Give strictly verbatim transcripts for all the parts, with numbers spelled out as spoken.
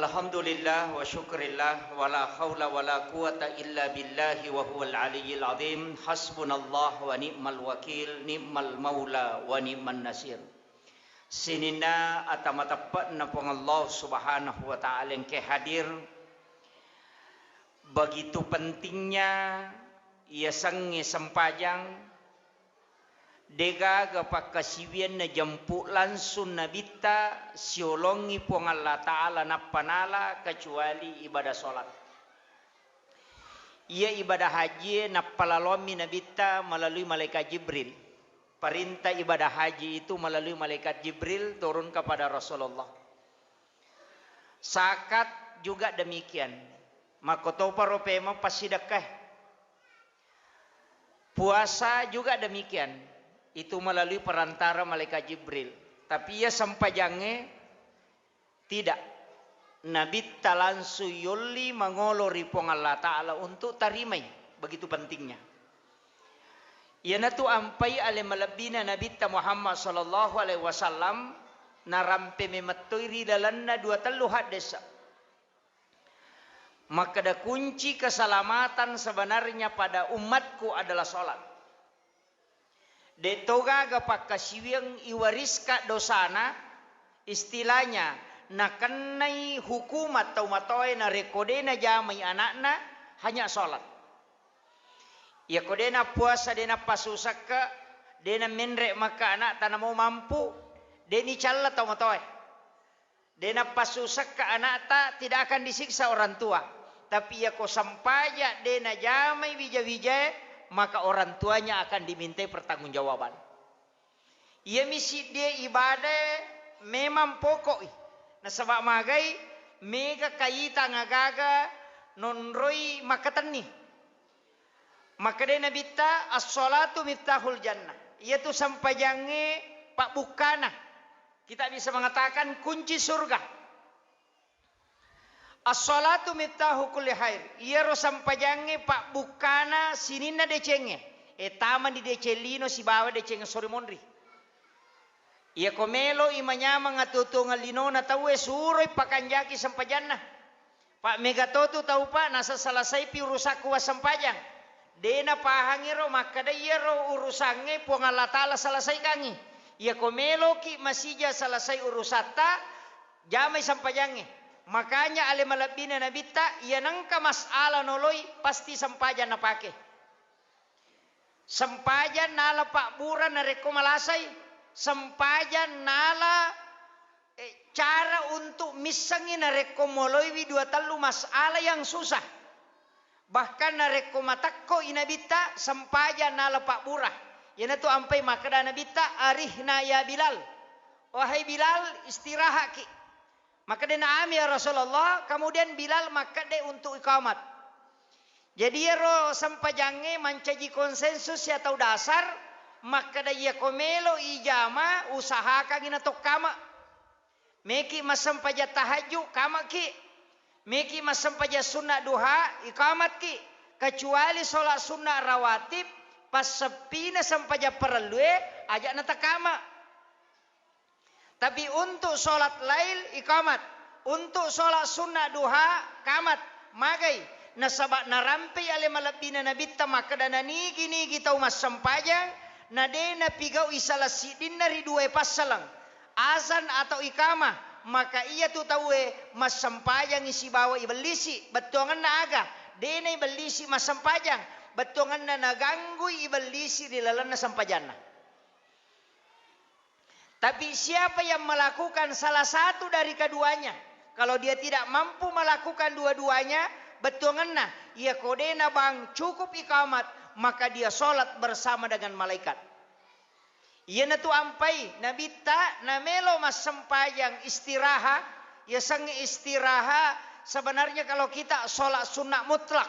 Alhamdulillah wa syukrillah wa la haula wa la quwata illa billahi wa huwal aliyyil azim. Hasbunallah wa ni'mal wakil, ni'mal maula wa ni'man nasir. Sininna ata mateppe'na Puang Allah Subhanahu wa Ta'ala engke hadir. Begitu pentingnya yasengnge sempajang, degaga pakkasiwianna jempu langsung nabitta siolongi Puang Allah Ta'ala nappa nala kecuali ibadah sholat. Iya ibadah hajie nappa laloammi nabitta melalui malaikat Jibril. Perintah ibadah haji itu melalui malaikat Jibril turun kepada Rasulullah. Zakat juga demikian. Makkotoparo pemeng passidekkae. Puasa juga demikian. Itu melalui perantara malaikat Jibril. Tapi iya sempajangnge tidak. Nabitta langsung yolli mangolo ri Puang Allah Ta'ala untuk tarimai. Begitu pentingnya. Iyanatu ampai ale malebbina Nabitta Muhammad sallallahu alaihi wasallam narampe memettoi ri lalenna dua tellu haddesa. Makkeda kunci keselamatan sebenarnya pada umatku adalah sholat. De' to gaga pakkasiwiang iwariska dosana, istilahnya nakennai hukumat tau matoae narekko de' najamai ana'na, hanya sholat. Iyako de' nappuasa, de' nappasusakka, de' namenre' makka ana'ta namo mampu, de' nicalla tau matoae. De' nappasusakka ana'ta, tidak akan disiksa orang tua. Tapi iyako sempajang de' najamai wija-wijae, maka orang tuanya akan dimintai pertanggungjawaban. Iyami siddie ibadae memang pokok'i. Nasaba' magai, mega kaitang agaga nonroi makkatenni. Makkedai Nabitta, "As-sholatu miftahul jannah." Iyatu sempajangnge pabbukkana. Kita bisa mengatakan kunci surga. "As-sholatu miftahu kulli khair." Iyaro sempajangnge pabbukkana sininna decengnge. E, tamani deceng lino sibawa deceng sori monri. Iyako melo'i manyameng atuo-tuongeng linona tauwe, suroi pakanjaki sempajanna. Pa' mega totu tau, Pak, naseng selesaipi urusakku wassempajang. De' napahangi ro makkeda iyaro urusangnge Puang Allah Ta'ala selesaikangngi. Iyako meloki masija selesai urusatta, jamai sempajangnge. Makanya ale malebbina Nabitta, iya nengka masalah noloi, pasti sempajang napake. Sempajang nala pabbura narekko malasai, sempajang nala, eh, cara untuk missengngi narekko moloiwi dua tellu masalah yang susah. Bahkan narekko matekko i Nabitta, sempajang nala pabbura. Iyanatu ampai makkeda Nabitta, "Arihna ya Bilal." Wahai Bilal, istirahatki. Makkedai, "Na'am ya Rasulullah." Kemudian Bilal makkedai untuk iqamat. Jadi iyaro sempajangnge mancaji konsensus ya tau dasar, makkeda iyako melo ijama usahakangngi natokkama. Meki massempajang tahajju, kamaki. Meki massempajang sunna duha, ikamatki. Kecuali sholat sunna rawatib, passeppina sempajang parellue, aja natakama. Tapi untuk sholat lail, ikamat. Untuk sholat sunna duha, kamat. Magai. Nasaba narampei ale malebbina Nabitta makkeda, nanigi-nigi tau massempajang, na de napigau'i salah siddinna ri duae passaleng, azan atau ikamah, maka iyatu tauwe massempajangi sibawa ibellisi. Bettuangenna aga? De naibellisi massempajang, bettuangenna naganggui ibellisi ri lalenna sempajanna. Tapi siapa yang melakukan salah satu dari keduanya, kalau dia tidak mampu melakukan dua-duanya, bettuangenna, iyako de nabang cukup ikamat, maka dia sholat bersama dengan malaikat. Iyanatu ampai Nabitta namelo massempajang istiraha, yasengnge istiraha sebenarnya kalau kita sholat sunnah mutlak.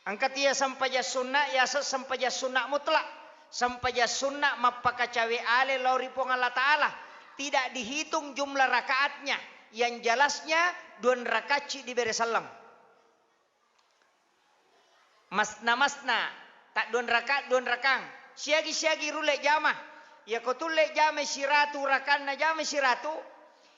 Engka tia sempajang sunna, yaseng sempajang sunna mutlak. Sempajang sunna mappakacawe ale lao ri Puang Allah Ta'ala. Tidak dihitung jumlah rakaatnya. Yang jelasnya, duan rakacci dibere selleng. Masna-masna, tak duan rakaat, duan rakang. Siagi-siagi rulle jama. Iyako tulle jama siratu, rakanna jama siratu.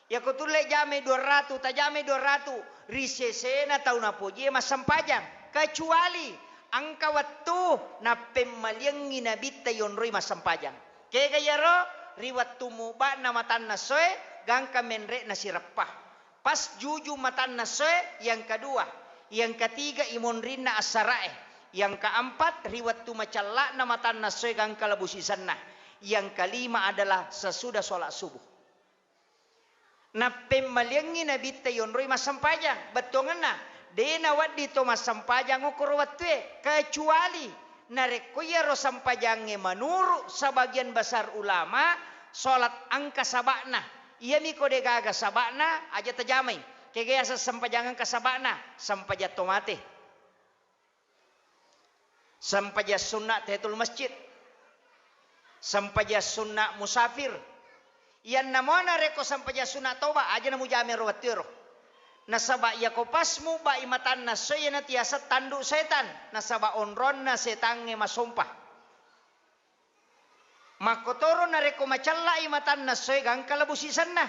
Iyako tulle jamai dua ratu, tajamai dua ratu, ri sesena tau napojie massempajang, kecuali engka wettu nappemmaliengngi nabitta yonroi massempajang. Kega iyaro? Ri wettu muba'na matanna essoe, gangka menre'na sireppa. Pas juju matanna essoe, yang kedua, yang ketiga imonrinna assara'e, yang keempat ri wettu macella'na matanna essoe gangka labu sisenna, yang kelima adalah sesudah sholat subuh. Nappemmaliengngi nabitta yonroi massempajang, bettuangenna, de nawedding to massempajang okkoro wettue, kecuali narekko iyaro sempajangnge menurut sebagian besar ulama, sholat engka saba'na. Iyami ko degaga saba'na, aja tajamai. Kega yaseng sempajang engka saba'na? Sempajang to mate. Sempajang sunna tahiyatul masjid. Sempajang sunna musafir. Iyanna mo narekko sempajang sunna toba, aja namujamai ro wettuero. Nasaba iyako pas mubai matanna essoe, iyana tiaseng tandu setan, nasaba onronna setangnge masompa. Makkotoro narekko macella'i matanna essoe gangka labu sisenna.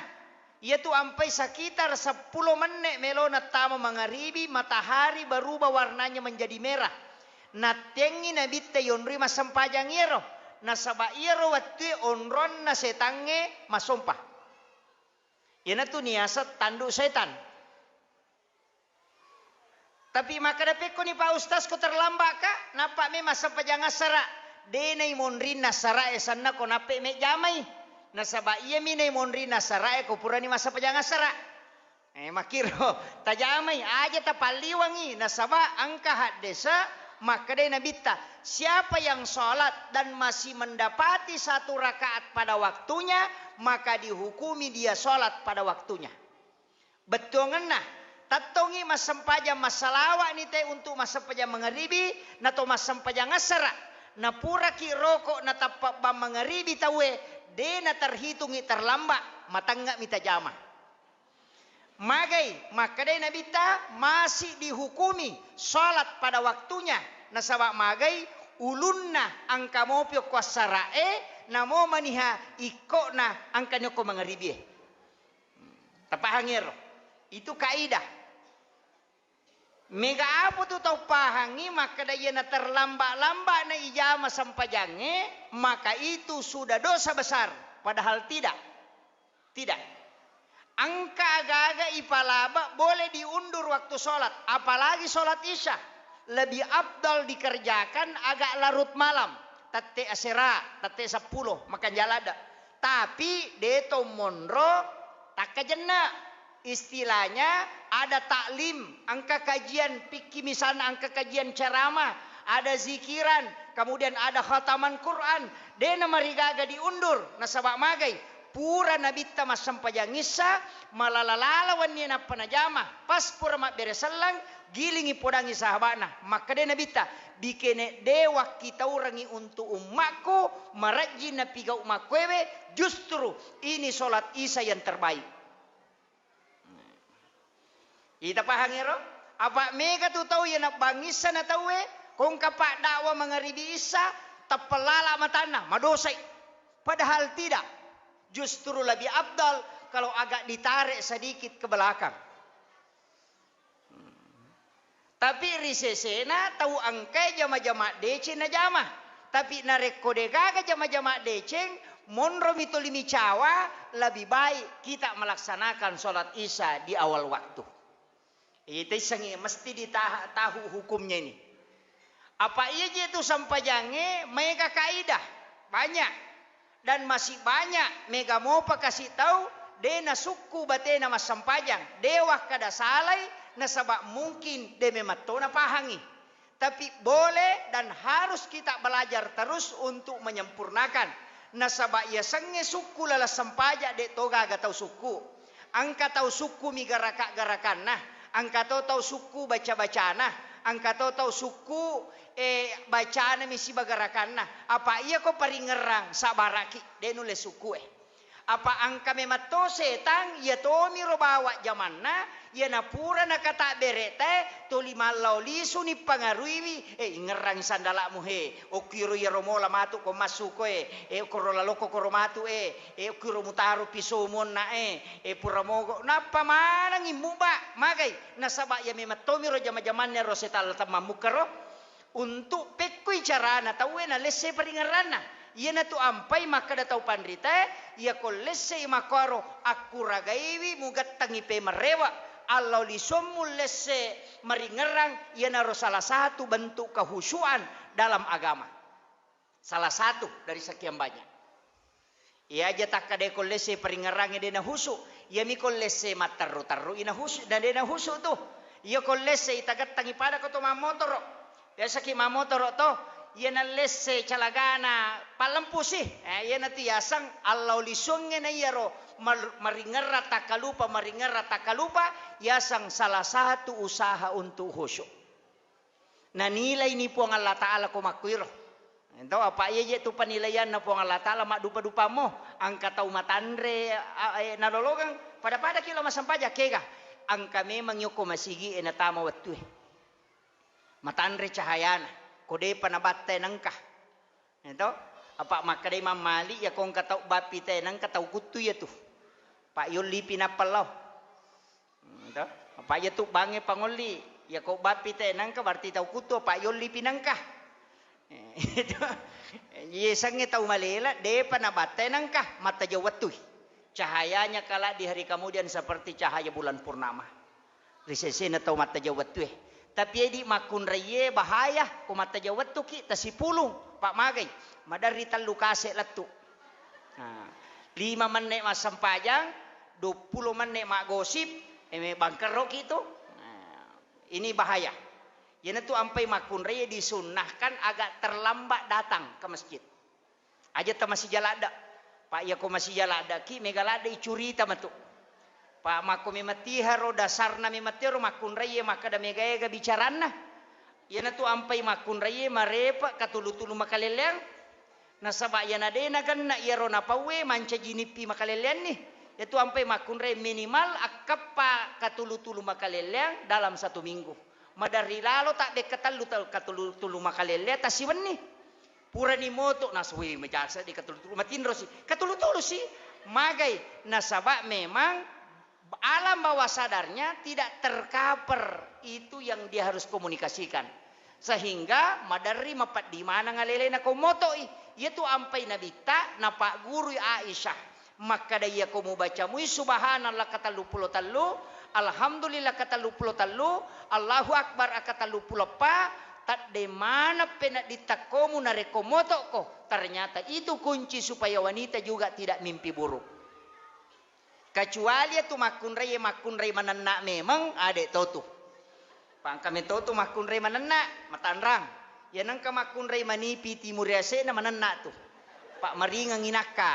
Iyatu ampai sekitar seppulo menne' melona tama mangaribi, matahari berubah warnanya menjadi merah. Nattengngi nabitta yonroi massempajang iyaro, nasaba iyaro wettue onronna setangnge masompa. Iyanatu niaseng tandu setan. Tapi makkeda, "Pekkoni Pak Ustaz, ko terlambat ka?" Nappa memang sempajang assara, de naimonrinna assara e sanna ko nappe mejjamai. Nasaba iyami naimonrinna assara e ko purani massempajang assara. Eh, makkiro, tajamai, aja tapalliwangi, nasaba engka haddese makkedai Nabitta, "Siapa yang sholat dan masih mendapati satu rakaat pada waktunya, maka dihukumi dia sholat pada waktunya." Bettuangenna, tettongngi massempajang massalawa'ni te untuk massempajang mangaribi, nato massempajang assara, napuraki roko natappa bang mangaribi tauwe, de naterhitungngi terlambat, matengnge'mi tajama. Magai, makkedai Nabitta, masih dihukumi sholat pada waktunya, nasaba magai ulunna engka mopi okko assara'e, namo maniha ikko'na engkani okko mangaribie. Tapahangi ero. Itu kaidah. Mega apa tu tau pahangi makkeda iyana terlambat-lambat na ijama sempajangnge, maka itu sudah dosa besar. Padahal tidak. Tidak. Engka aga-aga ipalaba boleh diundur waktu sholat, apalagi sholat isya. Lebih afdal dikerjakan agak larut malam, tette asera, tette seppulo, makan jalada. Tapi de to monro takkajenna. Istilahnya ada taklim, engka kajian fikih misalnya, engka kajian ceramah, ada zikiran, kemudian ada khataman Quran. De namarigaga diundur, nasaba magai pura Nabitta massempajang issa, malala-lala wenni nappa najama, pas pura mabbere selleng, gilingi podangi sahaba'na. Makkeda Nabitta, "Bikene de wakkitaurengi untuk ummakku, marejjing napigau makkuewe, justru ini sholat isya yang terbaik." Ita pahang ero? Apa mega tu tau iya nabbangissa na tauwe, kongka pak dakwa mangaribi issa, teppellala matanna, madosai. Padahal tidak. Justru lebih afdal kalau agak ditarik sedikit ke belakang. Tapi ri sesena tau engkae jama-jama deceng najama. Tapi narekko degaga jama-jama deceng, monromi toli micawa, lebih baik kita melaksanakan sholat isya di awal waktu. Ita issengngi mesti ditaha-, tahu hukumnya ini. Apa iya je tu sempajangnge maega kaidah? Banyak. Dan masih banyak mega mopa kasi tau de nasukku batena massempajang, de wakkada salai, nasaba mungkin de mematto napahangi. Tapi boleh dan harus kita belajar terus untuk menyempurnakan. Nasaba yasengnge sukku laleng sempajang de to gaga tau sukku. Engka tau sukku mi garaka-garakanna, engka to tau sukku baca-bacana, engka to tau sukku, eh, bacana mi siba garakanna. Apa iya ko paringerrang sabaraki, de nulle sukku e. Apa engka memang to setang, iya tomiro bawa jamanna, iyana pura nakatabbere tae, toli mallao lisuni pangaruiwi, eh, ingerrangi sandala'mu he, okkiro iyaro mola matu ko massuko e, eh, koro laloko koro matu e, eh, okkiro mutaro pisomu onna e, eh, pura mogo, nappa manengi muba, magai, nasaba iya memang tomiro jama-jamanna ro setang latang mammukkaro. Untuk pekkoi carana tauwe nalesse paringerranna. Iyanatu ampai makkeda tau panritae, iyako lessei makkuaro akkuragaiwi mugattangi pemerrewa, allau lisommu lesse maringerrang, iyanaro salah satu bentuk kehusuan dalam agama. Salah satu dari sekian banyak. Iya aja takkadai ko lesse paringerrangnge de nahusu, iyami ko lesse matterru-terru i nahusu, na de nahusu tu. Iya ko lesse itagattangi pada ko to mammotoro. Biasaki mammotoro to, iya nallesse calagana pallempusi. Eh, iyanatu yaseng allau lisuangnge na iyaro mar-, maringerra takkalupa, maringerra takkalupa, yaseng salah satu usaha untuk khusyuk. Nanilaini Puang Allah Ta'ala ko makkuiro. Ento apa iya je tu penilaianna Puang Allah Ta'ala maddupa-dupammo, engka tau matanre, a-, e, nalolongeng, pada-pada ki lo massempajang kega. Engka memang yoko masigi e natama wettue. Matanre cahayana, ko depa nabatta e nengka. Ento, apa makkedai Imam Malik, iya ko engka tau bappi te nengka tau kuttu iya tu. Pak yollipi nappa lao. Hmm, to? Apa iya tu bangnge pangolli. Iya ko bappi te nengka berarti tau kuttu, apa yollipi nengka. Eh, itu. Iya sengnge tau malela, depa nabatta e nengka, mattajeng wettui. Cahayanya kelak di hari kemudian seperti cahaya bulan purnama. Ri sesena tau mattajeng wettue. Tapi edi makkunraie bahaya, ko mattajeng wettuki tasipulung, pa magai, maderri tellu kase lettu. Nah, lima menne massempajang, duappulo menne maggosip, e, bangkerroki tu. Nah, ini bahaya. Iyanatu ampai makkunraie disunnahkan agak terlambat datang ke masjid. Aja ta masija ladde. Pa iya ko masija laddeki, mega ladde icurita matu. Pa makko memang tiharo dasarna memang tero makkunraie makkeda mega ega bicaranna. Iyanatu ampai makkunraie marepe katulu-tulu makalelleang. Nasaba iyana de nagenna iyaro napauwe mancaji nippi makalelleanni. Iyatu ampai makkunrai minimal akkeppa katulu-tulu makalelleang dalam satu minggu. Maderri lalo taddekka tellu ta-, katulu-tulu makalelleang tasiwenni. Purani moto, nasui majasa di katulu-tulu, matinrosi. Katulu-tulusi, magai. Nasaba memang alam bawah sadarnya tidak tercover itu yang dia harus komunikasikan. Sehingga maderri mapeddi maneng alelena ko motoi. Iyatu ampai nabitta napaggurui Aisyah. Makkeda iyako mubaca mui subhanallah katelluppulo tellu, alhamdulillah katelluppulo tellu, Allahu akbar akatelluppulo eppa, tedde maneng peneddi tekkomu narekko motokko. Ternyata itu kunci supaya wanita juga tidak mimpi buruk. Kecuali iyatu makkunrai, makkunrai manenna memeng, ade totu. Pangka metotu makkunrai manenna, matanrang. Iya nengka makkunrai manipi timuri ase'na manenna tu. Pa maringengngi nakka.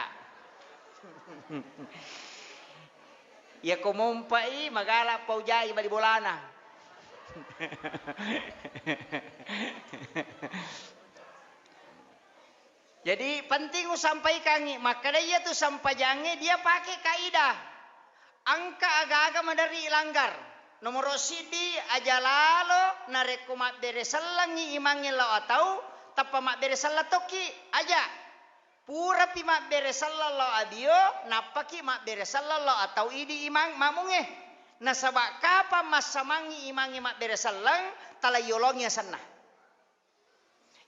Iya ko mompai magala paujai bali bolana. Jadi penting usampaikangngi, makkeda iyatu sempajangnge dia pake kaidah. Engka aga-aga maderri ilanggar. Nomoro siddi, aja lalo narekko mabbere sellengngi imangnge lao atau, tappa mabbere selleng tokki, aja. Purapi mabbere selleng lao abio, nappaki mabbere selleng lao atau idi imang mamungnge. Nasaba kapang massamangngi imangnge mabbere selleng, tala yolongi asenna.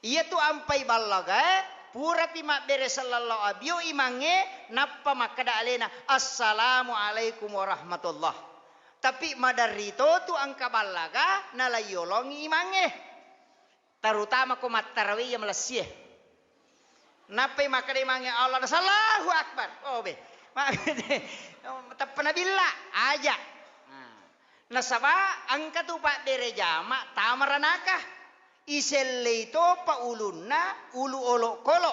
Iyatu ampai ballagae, purapi mabbere selleng lao abio imangnge, nappa makkeda alena, "Assalamualaikum warahmatullah." Tapi maderri totu engka ballaga, nalaiyolongi imangnge. Terutama ko mattarawe iya malessie. Nappai makkeda imangnge, "Allah, Allahu Akbar." Oh, be. Ma-, teppa nabilla, aja. Nah. Nasaba engka tu pabbere jama tama ranaka. Isellei topa ulunna ulu olokolo.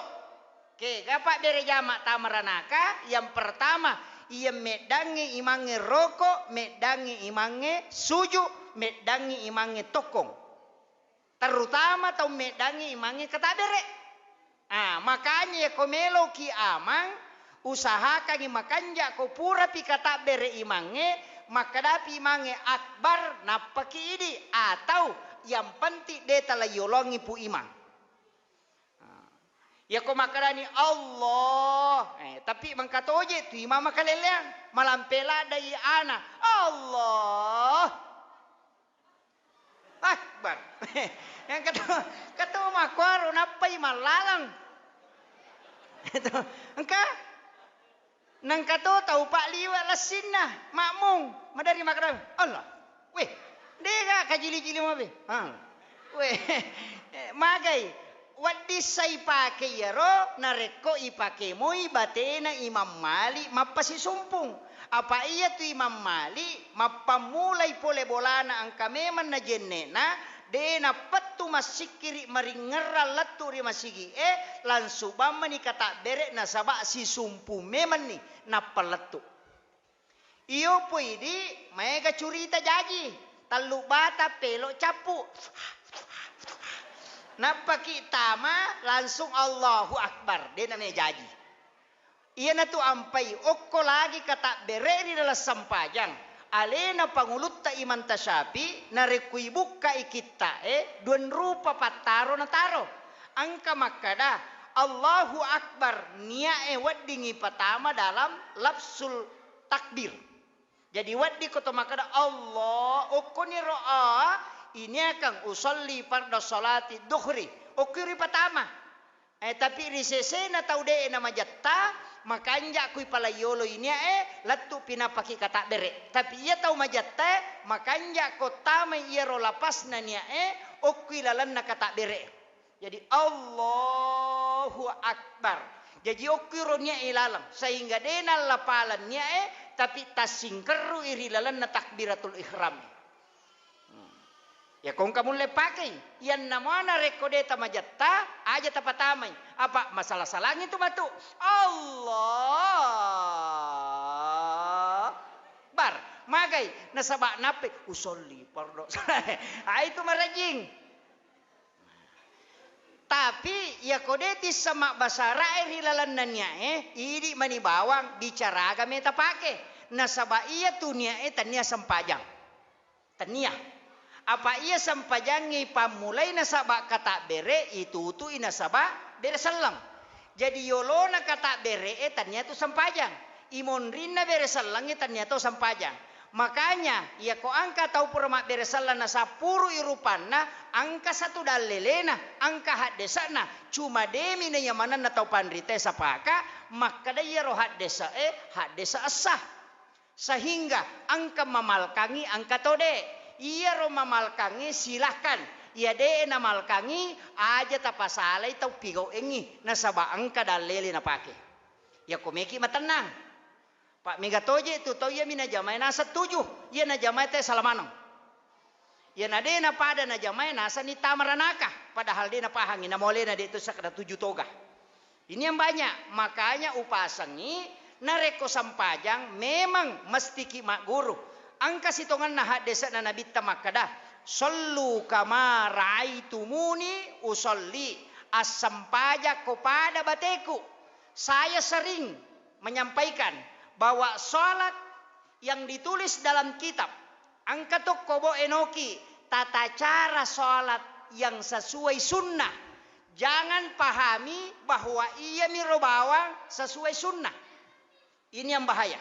Kega pabbere jama tama ranaka, yang pertama, iya meddangngi imangnge roko, meddangngi imangnge suju, meddangngi imangnge tokkong. Terutama tau meddangngi imangnge katabere. Ah, makanya ko meloki amang, Usahakangngi makanja ko purapi katabbere imangnge, makkadapi imangnge akbar, nappaki idi, atau yang penting de tala yolongi pu imang. Yako makkedani Allah, eh, tapi mengkatoje tu imang makaleleang, malampe ladai ana, Allah. Akbar. Yang ketua, ketua makkuaro nappai mallalang. Itu, engka? Nengka to tau pak liwa lessinna, makmung, madari makkeda, Allah. Weh, dega kajili-jili mabe. Ha. Weh, magai. Wedding sa ipake iyaro narekko ipake moi batena Imam Malik mappasisumpung. Apa iya tu Imam Malik mappammulai pole bolana engka memang najenne'na, de nappettu massikkiri maringngerrang lettu ri masigi'e, langsung bammani katabbere nasaba sisumpung memenni nappa lettu. Iyo pui di maega curita jaji, tellu bata pelo cappu. Nappaki tama langsung Allahu Akbar, de name jaji. Iyanatu ampai okko lagi katabbere ri dalam sempajang. Alena pangulutta Imam Tasyafi narekko ibukkai kitta'e dua rupa pattaro nataro. Engka makkada Allahu Akbar, nia'e weddingi patama dalam lafsul takbir. Jadi wedding ko to makkeda Allah, okkoniro a, ini akan usolli farda salati duhri. Okkoi ripatama. Eh, tapi ri sesena tau de na majetta, makanja kui palaiyolo ini eh, lettu pinapaki katabbere. Tapi iya tau majetta, makanja ko tamai iyaro lapasna nia eh, okkoi lalenna katabbere. Jadi, Allahu Akbar. Jaji, okki ro niat ilaleng, sehingga de nallapaleng niat e, tapi tassingkerru i ri lalenna takbiratul ihram. Hmm. Ya, kongka mulle pakei. Iyanna mana rekko de tamajatta, aja tapatamai. Apa masala-salangi tu matu. Allah Akbar. Magai, nasaba nappai, usolli, pardo. Ah, itu marajing. Tapi, iyako de tisseng mabbasarae ri lalenna niae, idi mani bawang bicara aga meta pake. Nasaba iya tu niae tania sempajang. Tania. Apa iya sempajangnge pammulai nasaba kata bere, itutui nasaba bere selleng. Jadi yolona kata bere e tania tu sempajang. Imonrinna bere sellengnge tania to sempajang. Makanya, iyako engka tau pura mabbere selleng nasappurui rupanna, engka satu dallelena, engka haddese'na, cuma demi naiya manenna tau panritae sapaka, makkeda iyaro haddese'e, haddese' essa. Sehingga engka mamalkangi, engka tode. Iyaro mamalkangi, silahkan. Iya de'e namalkangi, aja tapasalai tau pigau'engngi, nasaba engka dallele napake. Iyako meki matennang. Pa mega toje tu tau iyami najamae naseng tuju, iya najamae te sala maneng. Iya na de napada najamae nasenni tama ranaka, padahal de napahangi namolena de tu sekedar tuju toga. Ini yang banyak, makanya upasengi narekko sempajang memang mestiki magguru. Engka sitongenna haddese'na Nabitta makkeda, "Sallu kama ra'aitumuni usalli." Assempajakko pada bateku. Saya sering menyampaikan bahwa salat yang ditulis dalam kitab, engka tokko bo enoki tata cara salat yang sesuai sunnah. Jangan pahami bahwa iyamiro bawang sesuai sunnah. Ini yang bahaya.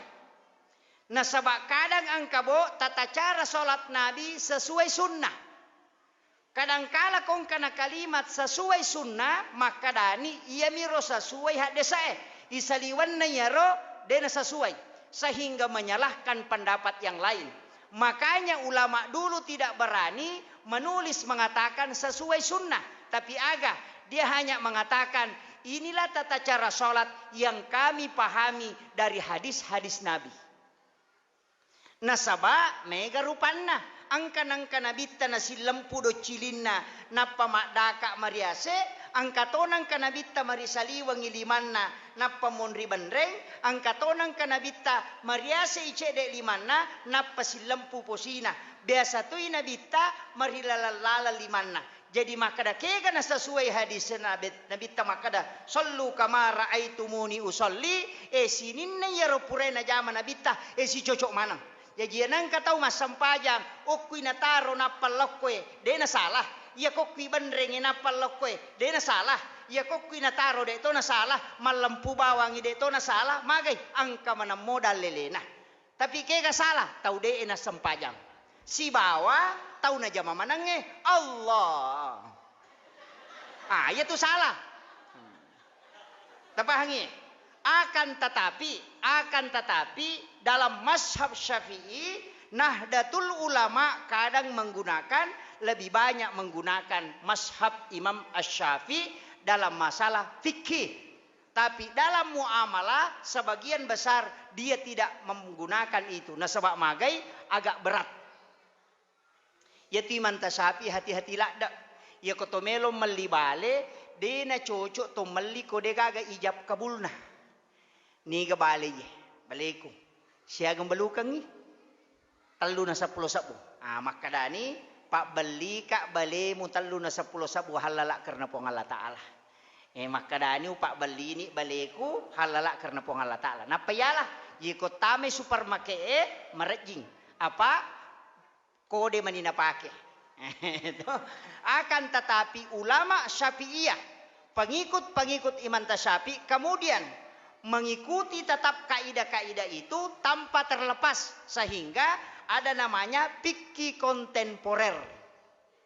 Nasaba kadang engka bo tata cara salat Nabi sesuai sunnah. Kadangkala kongkana kalimat sesuai sunnah, makkadani iyamiro sesuai haddese'e. Isaliwenna iyaro de nasesuai, sehingga menyalahkan pendapat yang lain. Makanya ulama dulu tidak berani menulis mengatakan sesuai sunnah, tapi aga, dia hanya mengatakan, "Inilah tata cara salat yang kami pahami dari hadis-hadis Nabi." Nasaba mega rupanna, engka nengka nabitta nasillempu doccilinna, nappa maddaka mariase, engka to nengka nabitta marisaliwengi limanna, nappa monri benreng, engka to nengka nabitta mariase i cedde limanna, nappa sillempu posina. Biasa toi nabitta marilaleng-laleng limanna. Jadi makkeda kega nasesuai hadis Nabi, Nabitta makkeda, "Shallu kama raaitumuni usalli," eh, sininna iyaro purae najama Nabitta, eh, sicocok maneng. Jaji engka tau massempajang, okkui nataro nappa lokkoe, de nasalah. Iya kokkui benrenge nappa lokkoe, de nasalah. Iya kokkui nataro de to nasalah, mallempu bawangi de to nasalah, magai engka maneng modal lelena. Tapi kega salah? Tau de'e nassempajang. Sibawa tau najama manengnge Allah. Ah, iya tu salah. Tapahangi? Akan tetapi, akan tetapi dalam mazhab Syafi'i, Nahdlatul Ulama kadang menggunakan, lebih banyak menggunakan mazhab Imam Asy-Syafi'i dalam masalah fikih. Tapi dalam muamalah sebagian besar dia tidak menggunakan itu. Nasaba magai agak berat. Iyatu Imanta Syafi'i hati-hati ladde. Iyako to melo melli bale, de nacocok to melli ko de gaga ijab kabulna. Niga bale iye, baleku. Siagang belukengngi. Tellu na seppulo sebbu. Ah, makkadani, "Pabbellika balemu tellu na seppulo sebbu hallala karena Puang Allah Ta'ala." Eh, makkadani, "Upabbellini baleku hallala karena Puang Allah Ta'ala." Nappa iyalah, iko tamai supermarket e marejjing. Apa kode mani napake. Itu. Akan tetapi ulama Syafi'iyah, pengikut-pengikut Imam Syafi'i kemudian mengikuti tetap kaidah-kaidah itu tanpa terlepas, sehingga ada namanya fikih kontemporer.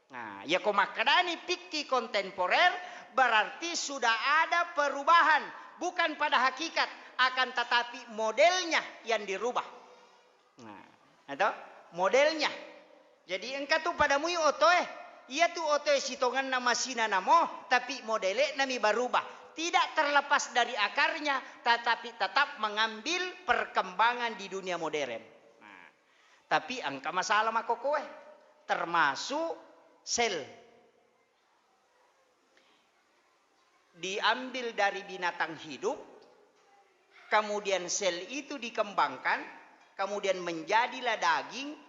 Nah, ya ko makkedani fikih kontemporer, berarti sudah ada perubahan, bukan pada hakikat, akan tetapi modelnya yang dirubah. Nah, atau modelnya. Jadi engka tu pada mui otoe, iya tu otoe sitongenna masina namo, tapi modele nami berubah. Tidak terlepas dari akarnya, tetapi tetap mengambil perkembangan di dunia modern. Nah, tapi engka masalah makokoe, termasuk sel. Diambil dari binatang hidup, kemudian sel itu dikembangkan, kemudian menjadilah daging,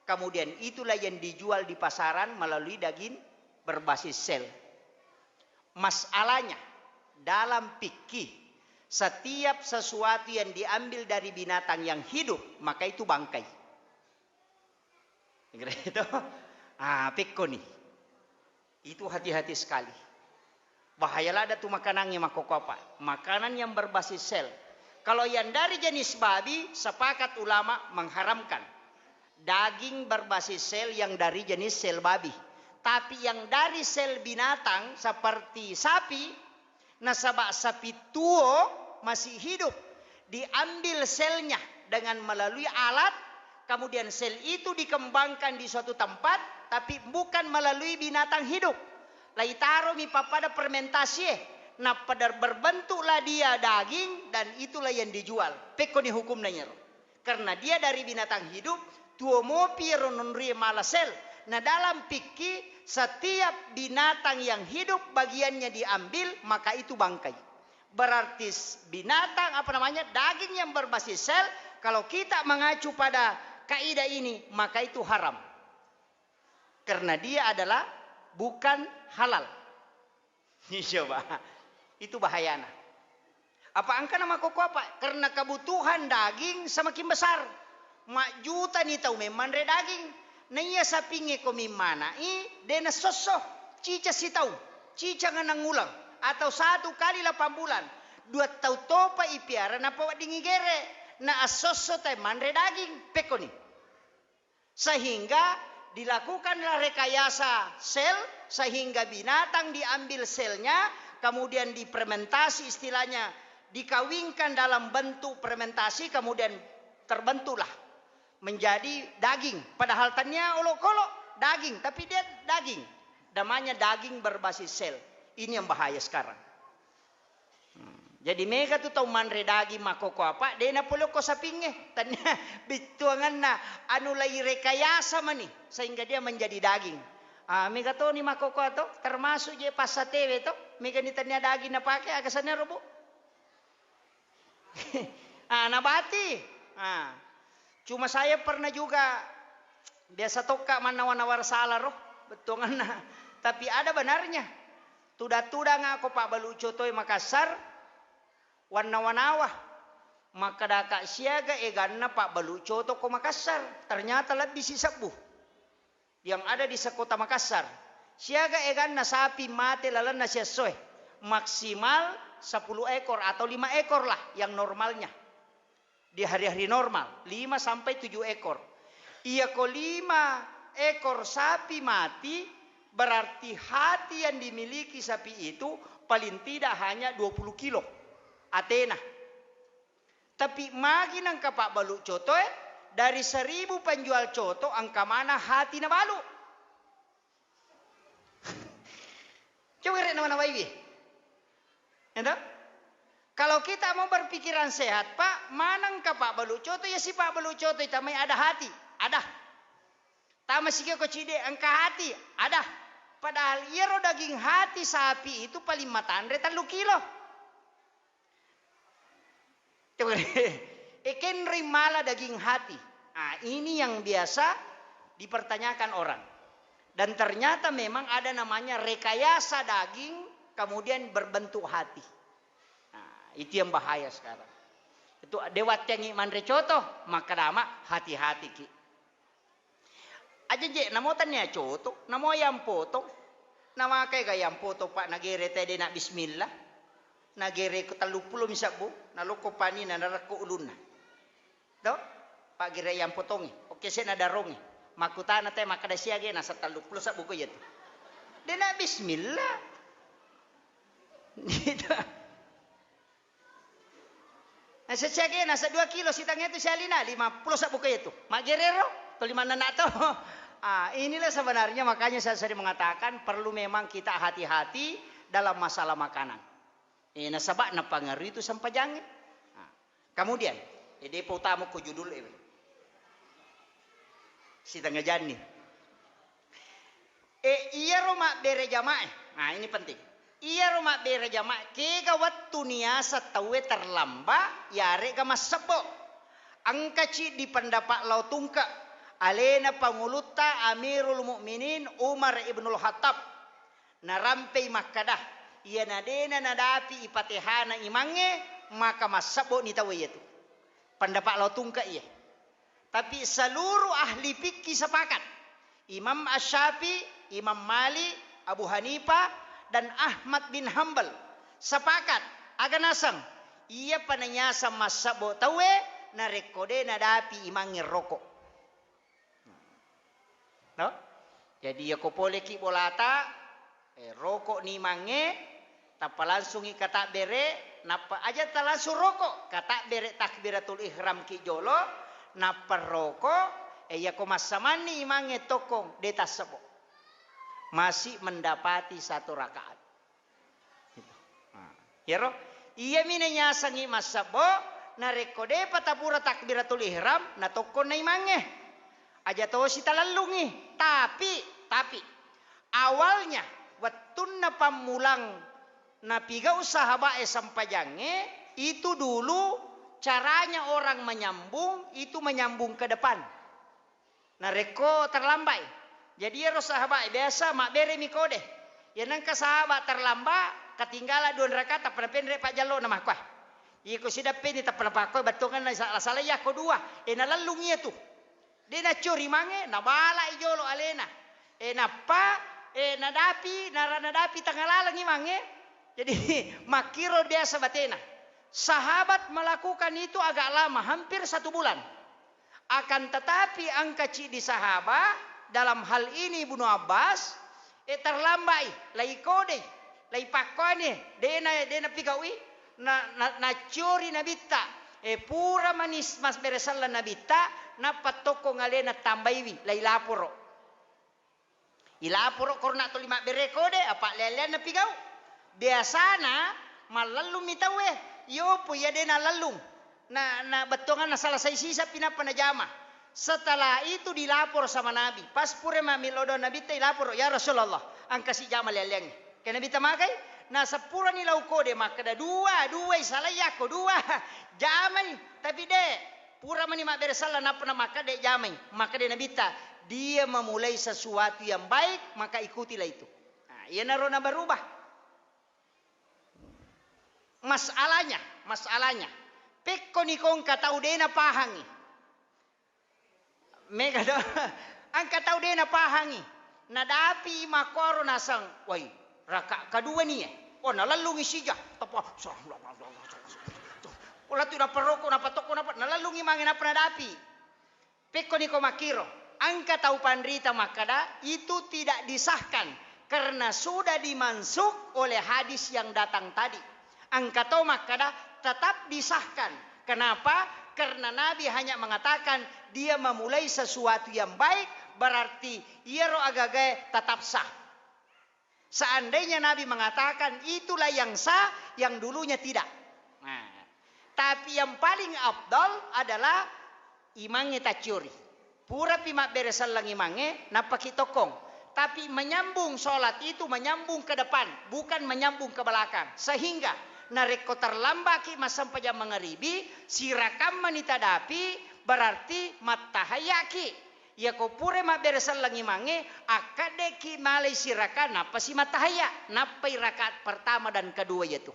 kemudian itulah yang dijual di pasaran melalui daging berbasis sel. Masalahnya, dalam fikih, setiap sesuatu yang diambil dari binatang yang hidup, maka itu bangkai. Itu, ah, pekkoni. Itu hati-hati sekali. Bahaya lada tu makanannya makoko apa? Makanan yang berbasis sel. Kalau yang dari jenis babi, sepakat ulama mengharamkan. Daging berbasis sel yang dari jenis sel babi. Tapi yang dari sel binatang seperti sapi, nasaba sapi tuo masih hidup, diambil selnya dengan melalui alat, kemudian sel itu dikembangkan di suatu tempat, tapi bukan melalui binatang hidup. Laitaromi pappada fermentasi, eh, nappa der-, berbentuklah dia daging, dan itulah yang dijual. Pekkoni hukumna nyero. Karena dia dari binatang hidup, tuo mopi ro nonrie mala sel. Nah, dalam fikih, setiap binatang yang hidup bagiannya diambil, maka itu bangkai. Berarti s-, binatang, apa namanya, daging yang berbasis sel, kalau kita mengacu pada kaidah ini, maka itu haram. Karena dia adalah bukan halal. Coba. Itu bahayana. Apa engkana makkokko apa? Karena kebutuhan daging semakin besar. Majjutani tau memmanre daging. Naiya sapingnge ko mimmanai, de nassosso. Cica sitaung, cica ngenang uleng, atau satu kali lapan bulan. Dua tau topa ipiara nappa wedding igere. Na assosso tai manre daging. Pekkoni. Sehingga dilakukanlah rekayasa sel, sehingga binatang diambil selnya, kemudian difermentasi, istilahnya dikawinkan dalam bentuk fermentasi, kemudian terbentuklah menjadi daging. Padahal tania olokolo daging, tapi dia daging. Namanya daging berbasis sel. Ini yang bahaya sekarang. Hmm. Jadi mega tu tau manre daging makkokko apa, de napole okko sapingnge. Tania bittuanganna anu lai rekayasa mani sehingga dia menjadi daging. Ah, mega toni makkokko ato, termasuk je passatewe to, mega ni tania daging napake, aga sanna ro, Bu? Ah, nabati. Ah. Cuma saya pernah juga, biasa tokka mannawa-nawa sala ro, bettuanganna. Tapi ada benarnya. Tudang-tudang ako pabbalu cotoe Makassar, wanna-wanawa. Makkedaka siaga eganna pabbalu coto ko Makassar. Ternyata lebbi sisebbu yang ada di sekota Makassar. Siaga eganna sapi mate lalenna siessoe. Maksimal sepuluh ekor atau lima ekor lah yang normalnya. Di hari-hari normal, lima sampai tujuh ekor. Iya ko lima ekor sapi mati, berarti hati yang dimiliki sapi itu paling tidak hanya dua puluh kilo atena. Tapi magi nengka pabbalu cotoe, dari seribu penjual coto engka mana hati nabalu. Coba rek nawa-nawaiwi. Ya toh? Kalau kita mau berpikiran sehat, Pak, manengka pabbalu coto, ya si pabbalu coto tamai ada hati, ada. Tama sikio ko cide engka hati, ada. Padahal iyaro daging hati sapi itu paling matanre tellu kilo. Coba, ekenroi mala daging hati. Ah, ini yang biasa dipertanyakan orang. Dan ternyata memang ada namanya rekayasa daging kemudian berbentuk hati. Nah, itu yang bahaya sekarang. Itu dewattengi manre coto, maka dama hati-hati ki. Aja je, namo tania coto, namo ayam potong. Namakai ga ayam potong, Pak, nagere tede na bismillah. Nagere ko tellu pulo mi sabbu, naloko pani na narekko ulunna. To? Pak, gere ayam potongi. Oke, saya nadarongi. Makutana te makkeda siage nasa tellu pulo sabbu ko iya tu. De na bismillah. Gitu. Nah, sesiage nasa dua kilo sitangnge tu sialina, lima pulo sabbu ko iya tu. Maggerero, to lima nana to. Ah, inilah sebenarnya makanya saya sering mengatakan perlu memang kita hati-hati dalam masalah makanan. Eh, nasaba napangaruhi tu sempajangnge. Ah, kemudian, eh, depa utama ko judul e. Sitengnga janni. E, iyaro mabbere jamae. Nah, ini penting. Iyaro mabbere jamae, kega wettu niaseng tauwe terlambat, yaregga massebbo. Engka ciddi pendapat lao tungke, alena pangulutta Amirul Mukminin Umar Ibnul Khattab. Narampei makkeda, iyana dena nadapi ipatehana imangnge, maka massebbo ni tauwe iyatu. Pendapat lao tungke iye. Tapi seluruh ahli fikih sepakat. Imam Asy-Syafi'i, Imam Malik, Abu Hanifah, dan Ahmad bin Hambal sepakat. Aga naseng, iyapa naiaseng massebbo tauwe narekko de nadapi imangnge roko. No? Jadi, yako poleki bolata, eh, roko ni mange, tappa langsungi katabbere, nappa aja talangsung roko, katabbere takbiratul ihram ki jolo, nappa roko, eh, yako massamanni imangnge tokkong, de tassebo. Masih mendapati satu rakaat. Gitu. Nah, iyaro, iyami nayasengngi massebbo, narekko depa tapura takbiratul ihram, natokkonna imangnge. Aja tosi talellungngi. Tapi, tapi, awalnya, wettunna pammulang napigau sahabae sempajangnge, itu dulu caranya orang menyambung, itu menyambung ke depan. Narekko terlambai. Jadi iyaro sahabae biasa mabberemi kode. Iya nengka sahaba terlambat, ketinggalan dua rakaat, tappa napenre pajjallo na makkua. Iko sidappeni tappa napakko bettuanganna sala-sala iya ko dua. E nalellung iya tu. De naccori mange, nabalai jolo alena. E nappa, e nadapi, nara nadapi tangalalengi mange. Jadi makkiro biasa batena. Sahabat melakukan itu agak lama, hampir satu bulan. Akan tetapi engka ciddi sahaba, dalam hal ini Ibnu Abbas, e, terlambai, lai kodei, lai pakkoane, dena, dena pigaui, na, na, naccori nabitta, e, pura manis mas beresalla nabitta, nappa tokkong alena tambaiwi, lai laporo. Ilaporo korona tuli mabbere kode, apa lean-leanna pigau. Biasana mallellung mi tauwe, yopo iya de nalellung. Na, na bettuanganna salasai sisappi nappa najama. Setelah itu dilapor sama Nabi. Pas pura mami lodo Nabitta ilaporo, "Ya Rasulullah, engka sijama lean-leangnge." Ke Nabitta magai, na seppurani lau kode makkeda, "Dua, dua isalai yakko, dua." Jamai, tapi de. Pura mani mabbere salla nappa namakkeda jamai. Makkeda Nabitta, "Dia memulai sesuatu yang baik, maka ikutilah itu." Iyanaro nabarubah. Masalahnya, masalahnya, pekkoni ko engka tau de' napahangi. Mega do, engka tau de' napahangi. Nadapi makkoro naseng, wai, raka' kedua ni e. Oh, nalellungi sija. Tapa, oh, latu naparoko, napatokko, napa, nalellungi mange, napa nadapi. Pekkoni ko makkiro, engka tau panrita makkada, itu tidak disahkan karena sudah dimansukh oleh hadis yang datang tadi. Engka to makkada, tetap disahkan. Kenapa? Karena Nabi hanya mengatakan dia memulai sesuatu yang baik, berarti iyaro agagae tetap sah. Seandainya Nabi mengatakan itulah yang sah, yang dulunya tidak. Nah, tapi yang paling afdal adalah imangnge tacciori. Purapi mabbere selleng imangnge, nappaki tokkong. Tapi menyambung sholat itu menyambung ke depan, bukan menyambung ke belakang. Sehingga narekko terlambaki massempajang mangaribi, sirakammani tadapi, berarti mattahayaki. Iyako pura mabbere selleng imangnge, akkaddeki malai siraka, nappa si mattahayya, nappai rakaat pertama dan kedua iyatu.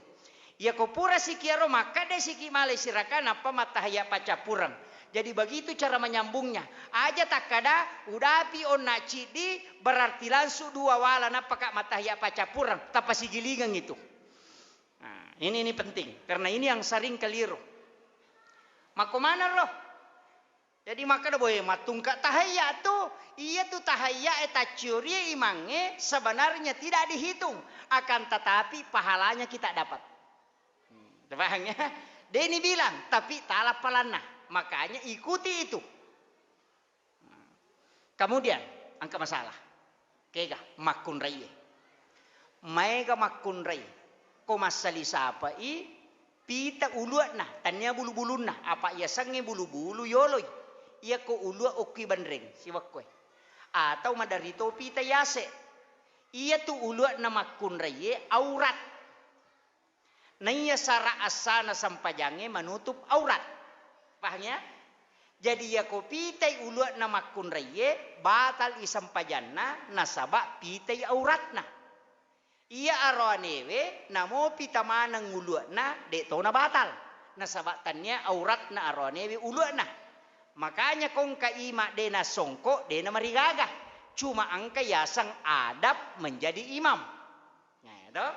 Iyako pura sikiaro makkadde siki malai siraka, nappa mattahayya paccappureng. Jadi begitu cara menyambungnya. Aja takkada, udapi onna ciddi, berarti langsung dua wala, nappaka mattahayya paccappureng, tappa sigilingeng itu. Nah, ini, ini penting, karena ini yang sering keliru. Makko maneng ro? Jadi makkeda, boe, mattungka tahayya tu, iya tu tahayya e tacciorie imangnge sebenarnya tidak dihitung, akan tetapi pahalanya kita dapat. Hmm, paham ya? Deni bilang, tapi tala palanna. Makanya ikuti itu. Nah, kemudian, engka masalah. Kega makkunraie. Maega makkunrai ko massali sapai pita ulua'na, tania bulu-bulunna, apa yasengnge bulu-bulu yoloi. Iyako ulua okki benreng siwekkoe. Atau maderri to pita yase. Iyatu ulua'na makkunraie aurat. Naiya sara assana sempajangnge manutup aurat. Paham ya? Jadi, iyako pitai ulua'na makkunraie, batal i sempajanna, nasaba pitai auratna. Iya aroanewe, namo pita maneng ulua'na, de' to nabatal. Nasaba tania auratna aroanewe ulua'na. Makanya ko engka ima de' nasongko, de' namarigaga. Cuma engka yaseng adab menjadi imam. Nah, to?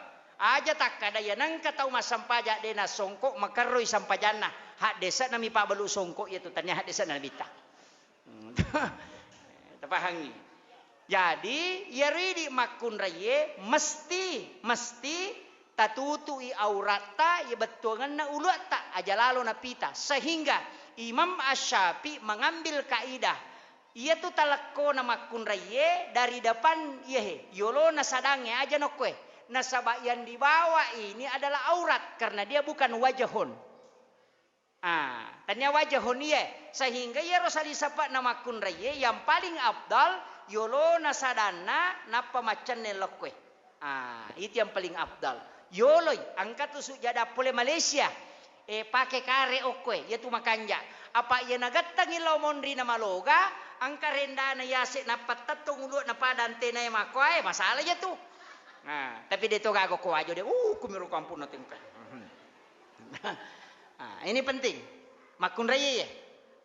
Aja takkada iya nengka tau massempajang de' nassongko, makerroi sempajanna. Haddese'na mi pabbalu songko iya tu, tania haddese'na nabitta. Hmm. Tapahangi. Jadi, iyaro idi makkunraie mesti, mesti tatutui auratta, iya bettuangenna uluatta, aja lalo napita. Sehingga Imam Asy-Syafi'i mengambil kaidah, iyatu talekkona makkunraie dari depan iyahe, yolona sadangnge aja nokkoe. Nasaba yang dibawa ini adalah aurat, karena dia bukan wajahun. Ah, tania wajahun iye, sehingga iyaro sali sapa'na makkunraie yang paling afdal yolona sadanna nappa maccenne lokkoe. Ah, itu yang paling afdal. Yoloi, engka tu sujada pole Malaysia. Eh, pake kare okkoe, iya tu makanja. Apa iya nagettengi lao monri na maloga, engka rendana yase nappa tettong ulu'na pada antenae makkoae, masalah iya tu. Nah, tapi de to gaga ko wajo de, uh, kumiro kampung na tengka. Ah, ini penting. Makkunrai ye.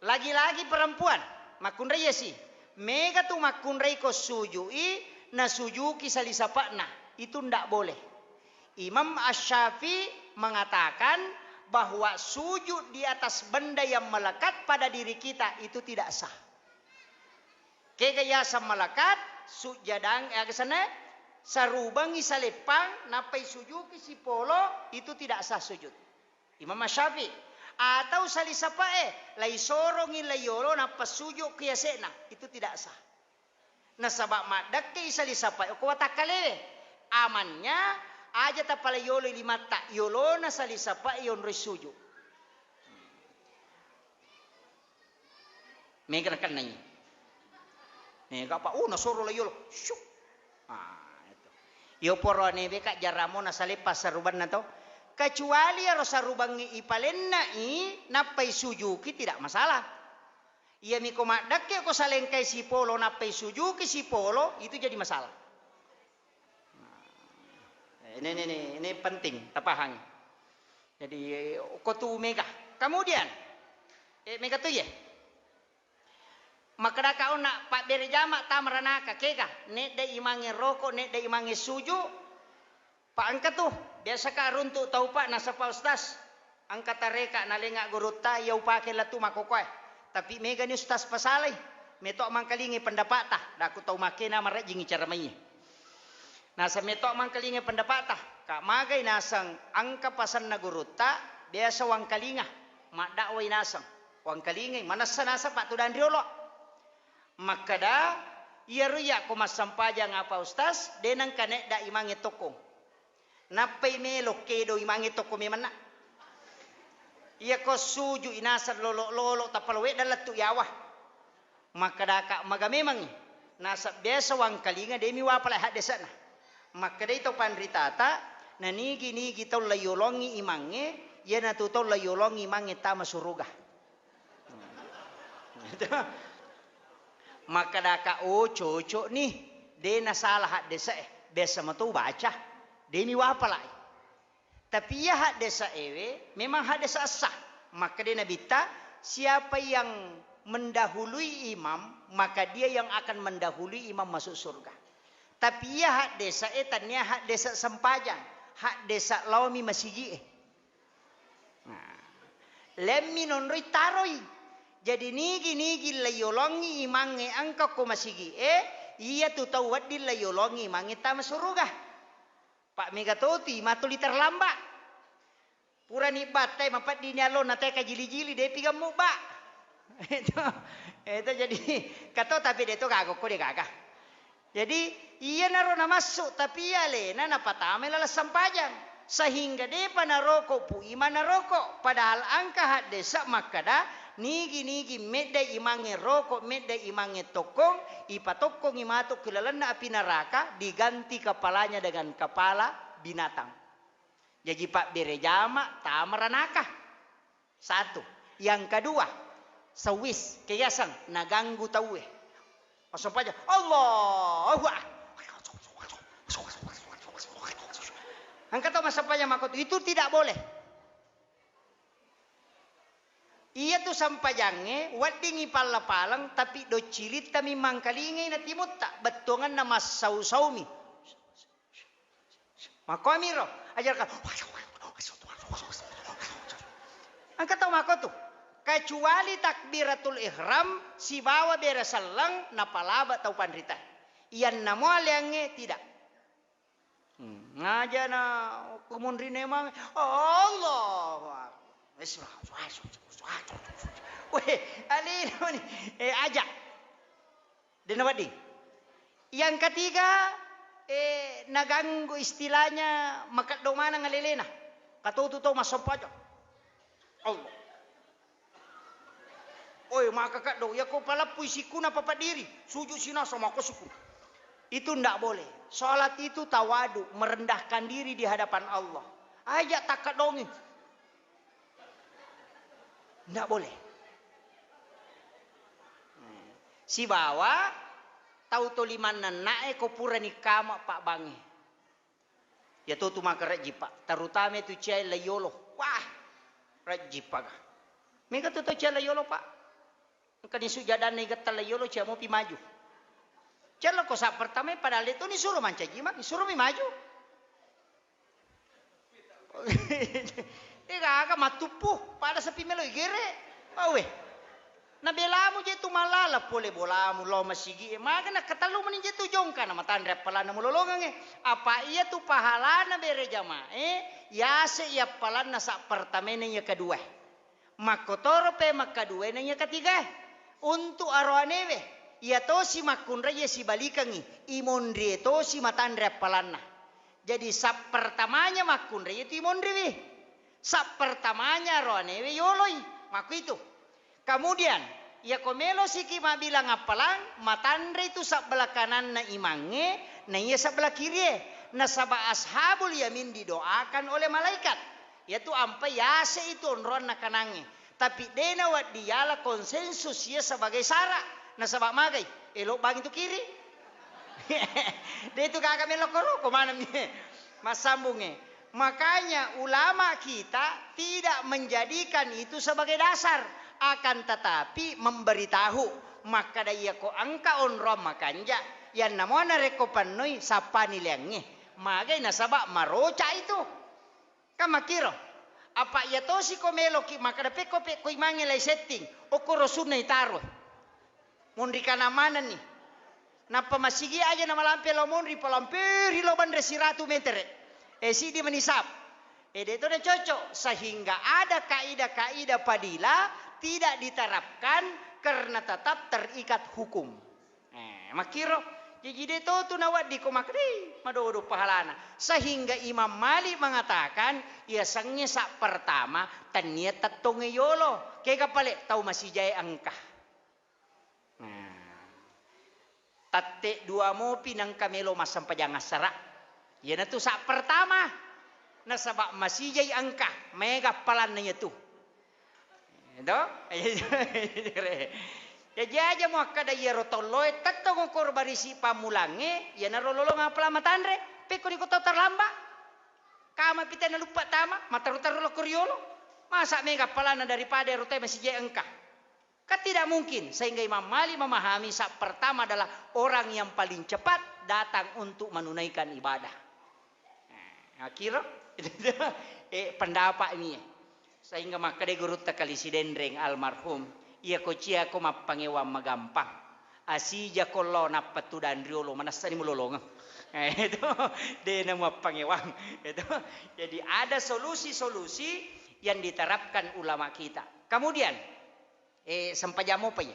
Lagi-lagi perempuan, makkunrai ye si. Mega tu makkunrai ko sujui, nasujuki sali sapa'na. Itu ndak boleh. Imam Asy-Syafi'i mengatakan bahwa sujud di atas benda yang melekat pada diri kita itu tidak sah. Kega yaseng malekat, sujjadang, eh, aga senna, sarubangngi saleppang, nappai sujuki sipolo, itu tidak sah sujud. Imam Asy-Syafi'i. Atau sali sapa'e, laisorongi laiyolo, nappa suju ki yase'na, itu tidak sah. Nasaba maddekkei sali sapa'e, okko watakkalewe. Amannya, aja tapalaiyoloi limatta, yolona sali sapa'e yonroi suju. Mega nakennai. Mega apa? Oh, nasoro laiyolo. Syuk. Ah, itu. Iyo poroane beka jaramo nasaleppa sarubanna to. Kecuali iyaro sarubangnge ipalennai, nappai sujuki, tidak masalah. Iyami ko maddekke ko salengkai sipolo, nappai sujuki sipolo, itu jadi masalah. Nah, Ini, ini, ini, ini penting tapahangi. Jadi, eh, ko tu mega. Kemudian, eh, mega tu ye. Makkedaka onna pabbere jama tama ranaka, kega, nedda imangnge roko, nedda imangnge suju, pa engka tu, biasa ka runtu tau pa nasaba ustaz, engka tareka nalenga gurutta, iya upake lettu makkokoe. Tapi mega ni ustaz pasalai, meto mangkalingai pendapata, daku tau makkena marejjingi cara maiye. Naseng meto mangkalingai pendapata, ka magai naseng engka pasenna gurutta, biasa wangkalinga, maddakwai naseng, wangkalingai, manessa naseng pattudanri olo. Makkeda, iyaro iyakko massempajang apa ustaz, de nengka nedda imangnge tokkong. Nappai melo kedo imangnge tokkong memenna. Iyako suju inaseng lolo-lolo tappa lo wedda lettu yawa. Makkedaka maga memangngi, nasab biasa wangkalinga demi wapala haddese'na. Makkedai to panritata, nanigi-nigi tau layolongi imangnge, iyanatu tau layolongi imangnge tama suruga. Makkedaka, oh cocok nih, de nasala haddese'e, biasa mato baca, demi wapalai. Tapi iya haddese'ewe memang haddese' essa. Makkeda Nabitta, siapa yang mendahului imam, maka dia yang akan mendahului imam masuk surga. Tapi iya haddese'e tania haddese' sempajang, haddese' laomi masigi'e. Nah, lemmi nonroi taroi. Jadi nigi-nigi layolongi imangnge engka ko masigi'e, iyatu tau wedding layolongi imangnge tama suruga. Pak mega toti matuli terlambat. Purani battai mapeddini allo na teka jili-jili depi gemmu ba. Itu, itu jadi kato tapi de to gaga ko de gaga. Jadi iyanaro namassu tapi iya alena napatamai laleng sempajang sehingga depa naroko pu imang naroko padahal engka haddese' makkeda nigi-nigi meddai imangnge roko meddai imangnge tokkong ipatokkongi matu ku lalenna api neraka diganti kepalanya dengan kepala binatang. Jaji pabbere jama tama ranaka. Satu. Yang kedua, sewis, kegiasang, naganggu tauwe. Masempajang, Allahu Akbar. Engka tau masempajang makkotu, itu tidak boleh. Iyatu sempajangnge weddingngi palla-paleng, tapi doccilittami mangkalingai natimutta, bettuangenna massau-saumi. Makkuamiro, ajarkan. Engka tau makkotu. Kecuali takbiratul ihram sibawa bere selleng napalaba tau panrita. Iyanna mo aleangnge tidak. Hmm, ngajana kumunrine mang, Allahu Akbar. Weh, alina ni. Eh, aja. Dena wedding. Yang ketiga, eh, naganggu istilahnya makeddo maneng alelena. Katotu tau massempajang. Allah. Oi, maka kaddo, yako palappui sikkuna papadiri, sujud sinasa mako sikku. Itu ndak boleh. Salat itu tawadu, merendahkan diri di hadapan Allah. Aja takkaddongi. Ndak boleh. Sibawa tau to limanna na'e ko purani kama pabbangnge. Iya to tu maka rejji, Pak. Terutama tu cia lai yolo. Wah, rejji, Pak. Mega tu tau cia lai yolo, Pak. Engka ni sujadanna igetta lai yolo, cia mopi maju. Cia lako sa pertama, padahal itu ni suruh mancaji, Mak. Suruh mi maju. Degaga mattuppu, pada sepi melo igere. Awe. Nabelamu je tu malala pole bolamu lao masigi e. Maga nakatellu meni je tu jongka na matanre appalanna mulolongang e. Apa iya tu pahalana bere jamae, yase iya appalanna sa pertamae na iya kedua. Makkotoro pe makkaduae na iya ketiga. Untuk aroanewe, iya tosi makkunrai iya sibalikengi, imonrie tosi matanre appalanna. Jadi sa pertamanya makkunrai itu imonriwi. Sa pertamanya roanewe yoloi. Makkuitu. Kemudian, iyako melo siki mabbilang appalang, matanre itu sabbelah kananna imangnge, na iya sabbelah kirie. Nasaba ashabul yamin didoakan oleh malaikat. Yaitu ampai yase itu onroanna kanangnge. Tapi dena waddi yala konsensus iya sebagai syarat. Nasaba magai, elo bang itu kiri. De itu gaga melo koro, ko maneng mi. Massambungnge. Makanya ulama kita tidak menjadikan itu sebagai dasar, akan tetapi memberitahu. Makkada iyako engka onrong makanja, yanna mua narekko pennoi sappani leangnge. Magai nasaba maroca itu. Kan makkiro. Apa iya tosi ko meloki makkada pekko pekko imangnge lai setting, okkoro sunna itaro. Monri kana manenni. Nappa masigi aja na malampe lao monri, palamperi lao banre siratu metere. E, siddi mani sap. E, de to na cocok, sehingga ada kaidah-kaidah fadilah tidak diterapkan karena tetap terikat hukum. E, makkiro. Jaji de to tu nawedding ko makkeda, "Ih, madodo pahalana." Sehingga Imam Malik mengatakan, iya sengnge sa pertama, tennia tettongnge yolo. Kega pale tau masijae engka. Nah, tette dua mopi nengka melo massempajang assara. Iyanatu sa pertama. Nasaba masijai engka, maega appalanna iyatu. Edo? Jaji aja muakkada iyaro tolloe tettong okoro barisi pammulangnge, iyanaro lolong appalang matanre, pekko niko tau terlambat. Kama pite naluppa tama, mataru-taru lokko riolo. Masa mega appalanna daripada ero te masijai engka. Kan tidak mungkin, sehingga Imam Malik memahami sa pertama adalah orang yang paling cepat datang untuk menunaikan ibadah. Nah, akhirnya, eh, pendapat ini. Sehingga makkeda gurutta Kali Sidenreng almarhum, iya ko cia ko mappangewang magampang. Asija ko lo nappa tudang riolo, manessani mulolongeng. Eh, itu, de na mappangewang. Itu. Jadi ada solusi-solusi yang diterapkan ulama kita. Kemudian, Eh, sempajang mopa iya.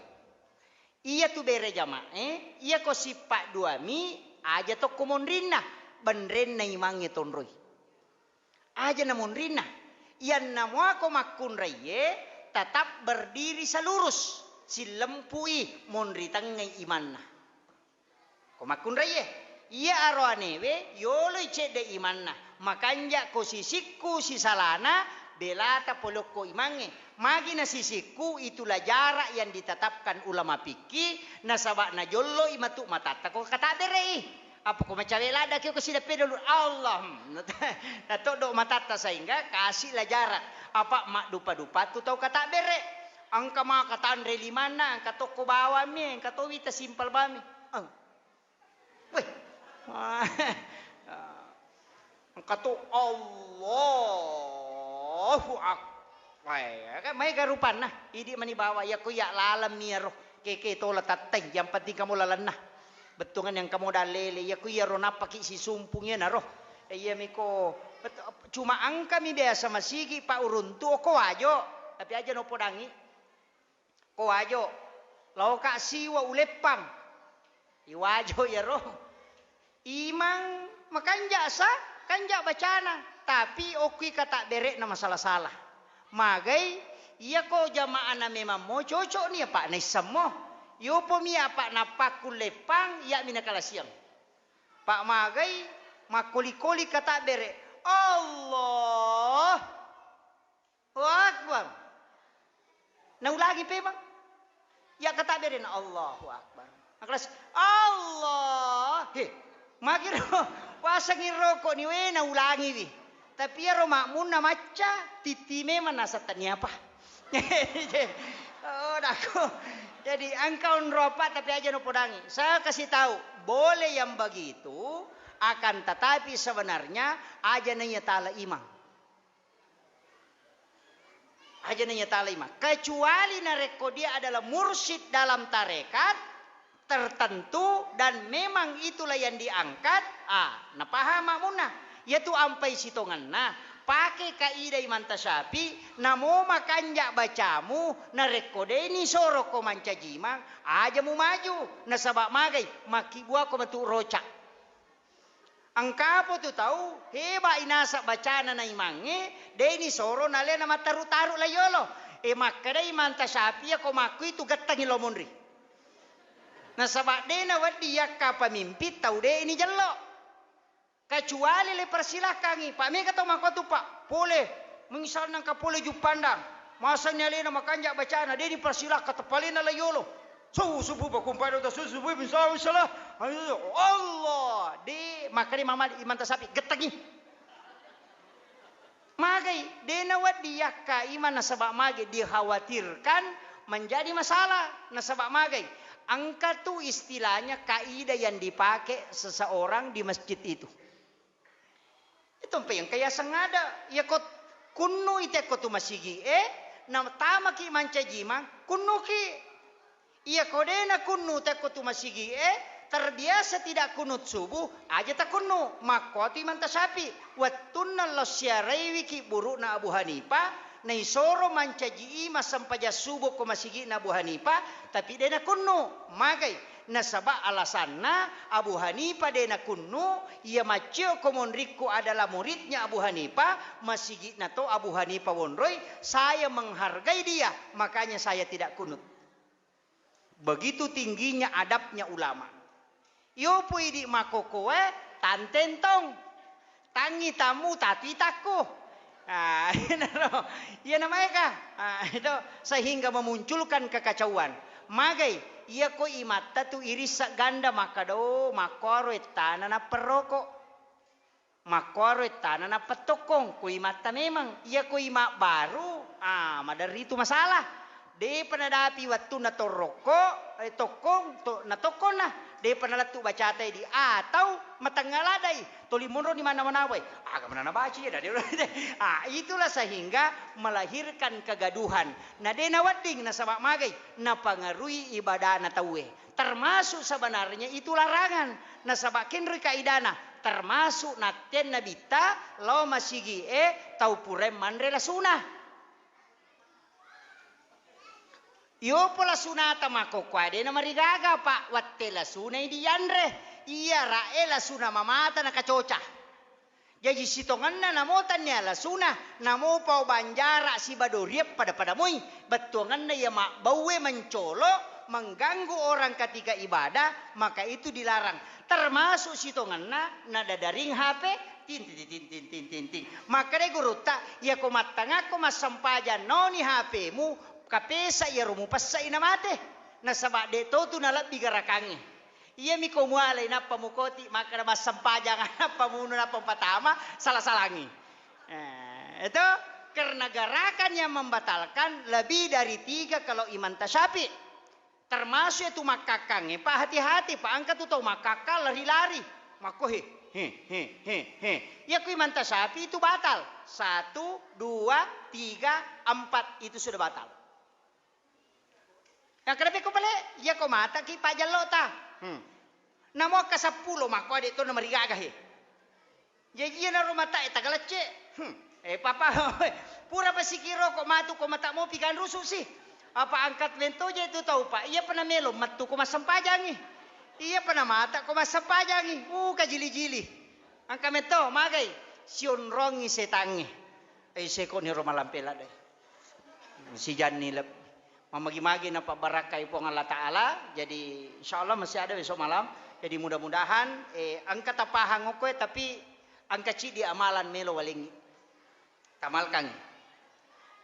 Iya tu bere jamaah, eh, iya ko sippa duami, aja tokko monrinna, benrenna imangnge tonroi. Aja na monrinna. Iyanna muako makkunraiye, tetap berdiri selurus, sillempui monri tengngai imanna. Ko makkunraiye, iya aroanewe yoloi cedde imanna, makanja ko sisikku sisalana, belata polokko imangnge. Magi na sisikku, itulah jarak yang ditetapkan ulama fikih, nasaba najolloi matu matatta ko katabbere'i. Apa ko macawe ladda ki ko sideppe dulu, Allah, natoddo matatta sehingga kasih lah jarak. Apa maddupa-dupa tu tau katabbere. Engka maka tanre limanna, engka tokko bawammi, engka to wita simpel bami. Weh. Engka to Allahu Akbar. Eh, kan maega rupanna. Idi mani bawa, iya ko iya lalemmi iyaro. Keke tola tatteng, yang penting kamu lalenna. Bettuangan yang kamu dalele, iya ko iyaro nappaki sisumpung iyanaro. Eh, iya miko, bet-, cuma engkami biasa masigi pa uruntu ko Wajo, tapi aja no podangi. Ko Wajo, laoka siwa uleppang. I Wajo iyaro. Imang makanja sa, kanja bacana, tapi okkui katabbere'na masala-sala. Magai, iya ko jamaahna memang mo cocok ni, apa naissemmo. Yopomi apa nappakku leppang, iya mi nakalasiang. Pak magai, makkoli-koli katabbere. Allah. Allahu Akbar. Naulangi pemang. Ya katabbere na Allahu Akbar. Nakelas, Allah. He, magiro. Wasengi rokok ni we naulangi wi. Tapi iyaro makmunna macca, titti memang naseng tania apa. Oh, dako. Jadi engka onro apa tapi aja no podangi. Saya kasih tahu, boleh yang begitu, akan tetapi sebenarnya aja nanya tala imang. Aja nanya tala imang. Kecuali narekko dia adalah mursyid dalam tarekat tertentu dan memang itulah yang diangkat, ah, napaham makmunna. Yatu ampai sitongenna, pake kaidah Imam Tasyafi, namo makanja bacamu, narekko deni soro ko mancaji imang, aja mu maju, nasaba magai, makkibua ko matu roca. Engkapo tu tau, heba inasa bacana na imangnge, deni soro nalena mattaru-taru la yolo. E, makkeda Imam Tasyafi, ko makkui tu gettangi lo monri. Nasaba dena wedding yakka pemimpin tau deni jello. Kecuali le persilakangi, Pak, mega tau makkuatu, Pak, pole, misalna engka pole Juppandang, masani alena makanja bacana, deni persilakka, tepalena la yolo. Susu pupa kumpai do susu pupa misalnya salah. Allah, de makkeda mama imanta sapi gettengi. Magai, de nawedding yakka imang nasaba magai dikhawatirkan menjadi masalah nasaba magai. Engka tu istilahnya kaidah yang dipakai seseorang di masjid itu. Itu mpe engka yaseng ada. Iyako kunnu itekko tu masigi e, natamaki mancaji imang, kunnuki. Iyako de nakunnu tekko tu masigi e, terbiasa tidak kunut subuh, aja takunnu, makkuatu imanta sapi. Wettunna lao siaraiwiki buru'na Abu Hanifah, naisoro mancaji imang sempajang subuh ko masigi'na Abu Hanifah, tapi de nakunnu. Magai? Nasaba alasanna Abu Hanifah de nakunnu, iya maccio ko monrikku adalah muridnya Abu Hanifah, masigi'na to Abu Hanifah wonroi, saya menghargai dia, makanya saya tidak kunut. Begitu tingginya adabnya ulama. Yopo idi makkokkoe, tanteng tong. Tangi tamu tatu itakku. Ah, iyanaro. Iyana maega. Ah, itu sehingga memunculkan kekacauan. Magai, iyako imatta tu irissa ganda makkeda, "Oh, makkuaro ettana napperroko." Makkuaro ettana nappa tokkong, ko imatta memang. Iya ko ima baru, ah, maderri tu masalah. Depa nadapi wettunna torrokko, eh, tokkong, to-, natokkonna. Depa nalettu bacata di atau matengnga ladai. Toli monro ni mannawa-nawai. Aga manana baca ya, dadi. Ah, itulah sehingga melahirkan kegaduhan. Na de nawedding nasaba magai, napangarui ibadana tauwe. Termasuk sebenarnya itu larangan. Nasaba kenroi kaidana, termasuk natteang Nabitta lao masigi e tau purae manre lasuna. Iyopo lasunata makkokkoe de namarigaga, Pak, wette lasunai dianre. Iya rae lasuna mamata nakacoca. Jaji sitongenna namo tannia lasuna, namo pao banjara siba doriang pada-pada moi. Bettuangenna iya mabbaue mencolo, mengganggu orang ketika ibadah, maka itu dilarang. Termasuk sitongenna nadadaring H P, tin, tin, tin. Makkedai gurutta, "Iyako mattangakko massempajang naoni H P-mu, kapesa iyaro mupessai namate. Nasaba de to tu nalebbi garakangnge." Iyami ko mualai nappa mukoti makkeda massempajang, nappa muno, nappa mupatama, sala-salangi. Eh, itu karena gerakan yang membatalkan lebih dari tiga kalau imanta Syafi'i. Termasuk itu makkakkangnge, Pak, hati-hati, Pak, engka tu tau makkakkang lari-lari. Makko he, he, he, he, he. Iya ku imanta Syafi'i itu batal. Satu, dua, tiga, empat, itu sudah batal. Yang kenapa kau balik? Iya kau mata ki pajallo ta. Hmm. Namo ka seppulo makko adek to namarigaga he. Jaji iyanaro matae tagalecce. Hmm. Eh, papa, pura pasikiro ko matu ko mata mopi ganrusu si. Apa angkat mentoje tu tau, Pak? Iya pernah melo matu ko massempajangi. Iya pernah mata ko massempajangi. Uh, kajili-jili. Angka metto magai sionrongi setangnge. Eh, seko ni ro malampe ladai. Sijanni lebbi. Mamagi-magi napabbarakkai Puang Allah Ta'ala. Jadi, insya Allah masih ada besok malam. Jadi, mudah-mudahan, eh, engka tapahang okkoe, tapi engka ciddi amalan melo walengi. Tamalkangi.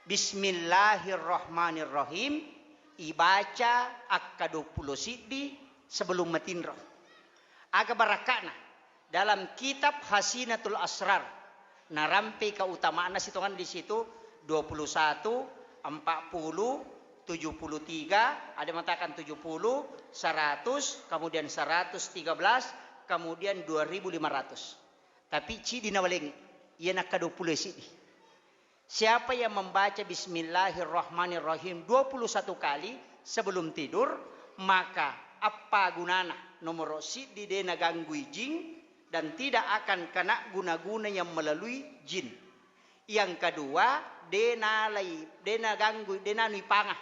Bismillahirrahmanirrahim. Ibaca akka dua puluh siddi sebelum matinro. Aga barakka'na? Dalam kitab Hasinatul Asrar, narampei keutamaanna sitongenna di situ, dua puluh satu, empat puluh, tujuh puluh tiga, ada mengatakan tujuh puluh, seratus, kemudian seratus tiga belas, kemudian dua ribu lima ratus. Tapi ciddi nawalengi, iya nakka dua puluh siddi. Siapa yang membaca Bismillahirrahmanirrahim dua puluh satu kali sebelum tidur, maka appagunana? Nomoro siddi, de naganggui jin dan tidak akan kena guna-guna yang melalui jin. Yang kedua, de nalai, de naganggui, de nanui panga.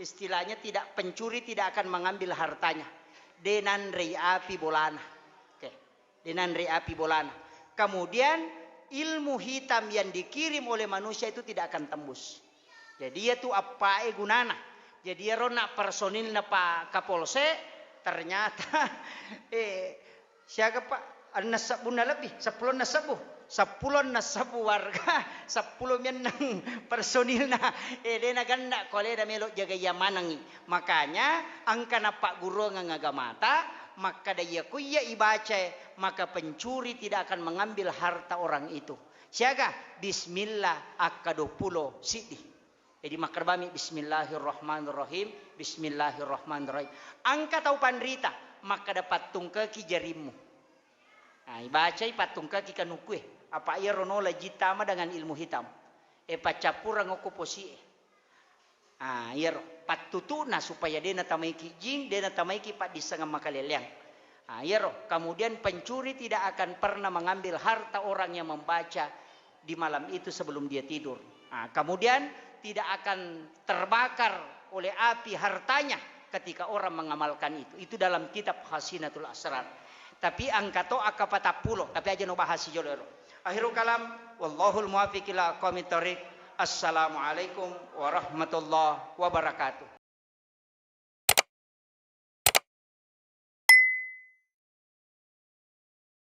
Istilahnya tidak, pencuri tidak akan mengambil hartanya. De nanrei api bolana. Oke. Denanre api bolana. Kemudian ilmu hitam yang dikirim oleh manusia itu tidak akan tembus. Jadi iya tu appae gunana. Jadi iyaro na personilna Pak Kapolsek, ternyata, eh, siaga Pak? Enneng sebbunna lebbi, seppulo enneng sebbu. Seppulo enneng sebbu warga, seppulo mennang personilna. Eh, de' naganna ko alena melo jaga iya manengngi. Makanya engka nappagguruangeng agamata, makkada iya ko iya ibacae, maka pencuri tidak akan mengambil harta orang itu. Siaga? Bismillah akka duappulo siddi. Jadi makkeda bami, "Bismillahirrahmanirrahim, bismillahirrahmanirrahim." Engka tau panrita, makkeda, "Pattungkeki jarimmu." Nah, ibacai, "Pattungkeki kanukue." Apa iyaro nola jittama dengan ilmu hitam. E, paccappureng okko posie. Ah, iyaro pattutu'na supaya de' natamaiki jing, de' natamaiki paddissengeng makaleleang. Ah, iyaro. Kemudian pencuri tidak akan pernah mengambil harta orang yang membaca di malam itu sebelum dia tidur. Ah, kemudian tidak akan terbakar oleh api hartanya ketika orang mengamalkan itu. Itu dalam kitab Khazinatul Asrar. Tapi engka to akka patappulo, tapi aja no bahas jolo ero. Akhirul kalam, wallahul muwaffiq ila aqwamit thariq. Assalamualaikum warahmatullahi wabarakatuh.